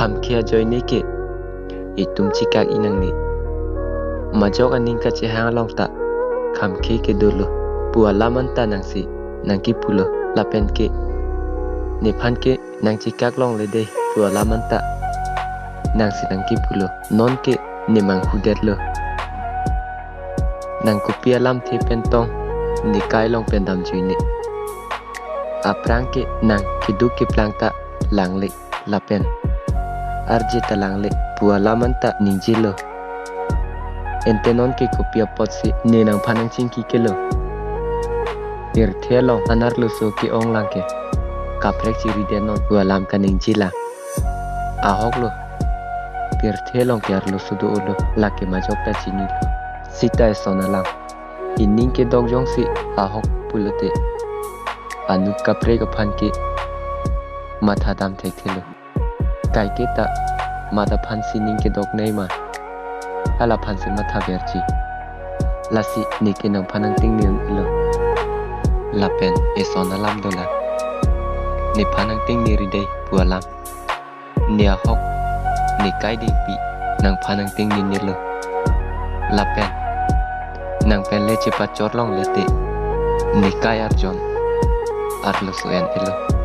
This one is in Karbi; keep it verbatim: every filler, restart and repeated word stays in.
Khamkhe ajoine ke itum chekak-i nangne. Majok aning kachehang along ta khamkhe ke dolo pu alam anta nangsi nangkipulo. Lapen ke nephan ke nang chekak longle dei pu alam anta nangsi nangkipulo. Non ke ne manghu detlo. Nang kopi alamthe pen tong ne kai along pen damjoine. Aphrang ke nang keduk keplang ta langle lapen arje ta langle pu alam anta ningjelo. Ante non ke kopi apotsi ne nangphan nangchingki kelo? Pirthe along an arloso ke-ong lang ke kaprek chiri det non pu alam kaningje lang. Ahok lo. Pirthe along ke arloso do-olo, lake majok ta chinilo. Sita eson alam. Ining kedok jongsi ahok pulote, anut kaprek aphan ke matha dam thekthelo. Kaike ta mat aphansi ning kedoknei ma, halaphansi matha verji. Lasi ne ke nangphan nangtingnelo. Lapen eson alam dolang. Nephan nangtingneri dei pu alam. Ne ahok, ne kai dingpi nangphan nangtingnelo. Lapen nang pen le chepachor longle te, ne kai arjon arloso en-elo.